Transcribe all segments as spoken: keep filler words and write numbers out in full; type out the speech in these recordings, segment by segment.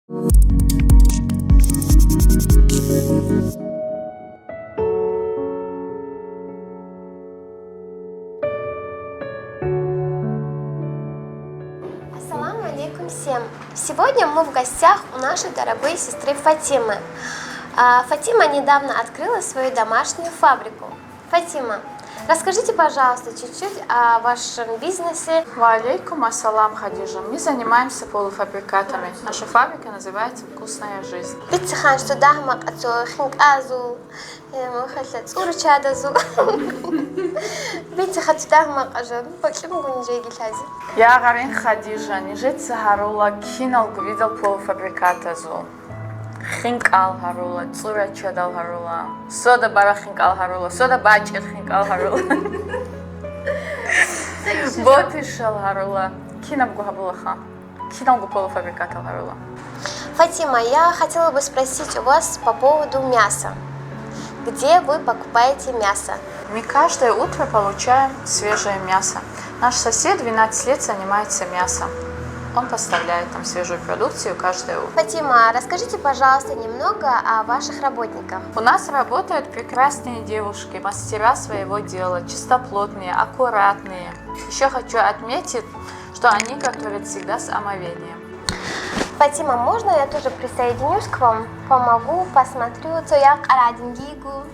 Ассаламу алейкум всем! Сегодня мы в гостях у нашей дорогой сестры Фатимы. А, Фатима недавно открыла свою домашнюю фабрику. Фатима, расскажите, пожалуйста, чуть-чуть о вашем бизнесе. Ва алейкум ассалам, Хадижа. Мы занимаемся полуфабрикатами. Наша фабрика называется «Вкусная жизнь». Бицихъан, что дагьмакъа цо хинкӀазул, э, махалъа цӀуру чадазул. Бицихъа цо дагьмакъа жан, бокьун гун жеги лъази. Я гъарин, Хадижа, нижеца гьарула киналго видал полуфабрикатазул. ХинкӀал гьарула, цӀура чадал гьарула, сода бара хинкӀал гьарула, сода бачӀир хинкӀал гьарула. Ботишал гьарула, кинабго гьабулаха, киналго полуфабрикатал гьарула. Фатима, я хотела бы спросить у вас по поводу мяса. Где вы покупаете мясо? Мы каждое утро получаем свежее мясо. Наш сосед двенадцать лет занимается мясом. Он поставляет нам свежую продукцию каждое утро. Фатима, расскажите, пожалуйста, немного о ваших работниках. У нас работают прекрасные девушки, мастера своего дела, чистоплотные, аккуратные. Еще хочу отметить, что они готовят всегда с омовением. Фатима, можно я тоже присоединюсь к вам? Помогу, посмотрю, цо я къарадингийгу.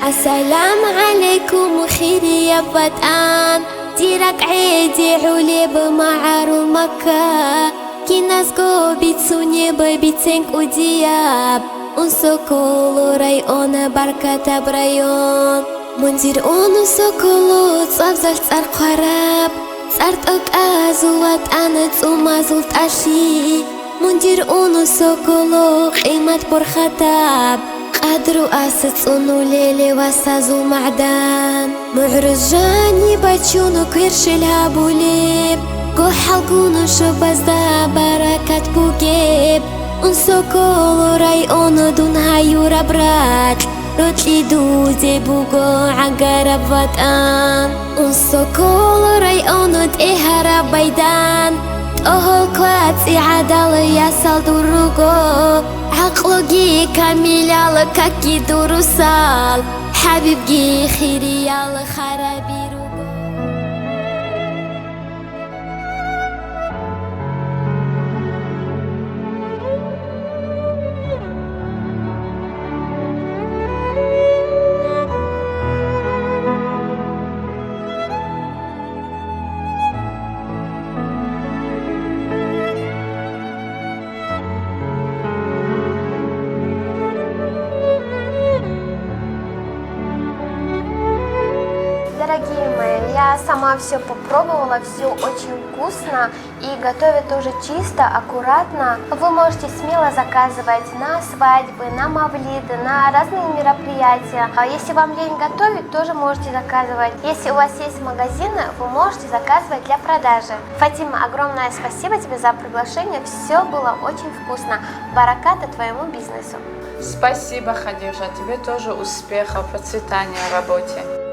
Ассаламу гӀалайкум, хирияб ватӀан, дир ракӀ гӀедегӀулеб магӀарул Макка, киназго бицунеб бицен кӀудияб, Унсоколо район, баркатаб район. Мун дир Унсоколо цӀвабзал цӀар хъвараб, цӀар тӀокӀазул ватӀан, цӀумазул тӀалъи. Мун дир Унсоколо къимат борхатаб, къадру ас цӀунулел васазул магӀдан. МугӀрузжани бачун кверщел гьабулеб, гохӀалгун шубазда баракат бугеб, Унсоколо район дун гьаюраб ракь, рокьи дуде буго гӀагараб ватӀан. Унсоколо район тӀегьараб байдан, тӀогьол квацӀи гӀадал ясал дур руго, гӀакълуги камилал, какги дурусал, ХӀабибги хириял хараби руго. Дорогие мои, я сама все попробовала, все очень вкусно и готовят тоже чисто, аккуратно. Вы можете смело заказывать на свадьбы, на мавлиды, на разные мероприятия. А если вам лень готовить, тоже можете заказывать. Если у вас есть магазины, вы можете заказывать для продажи. Фатима, огромное спасибо тебе за приглашение. Все было очень вкусно. Бараката твоему бизнесу. Спасибо, Хадижа. Тебе тоже успехов, процветания в работе.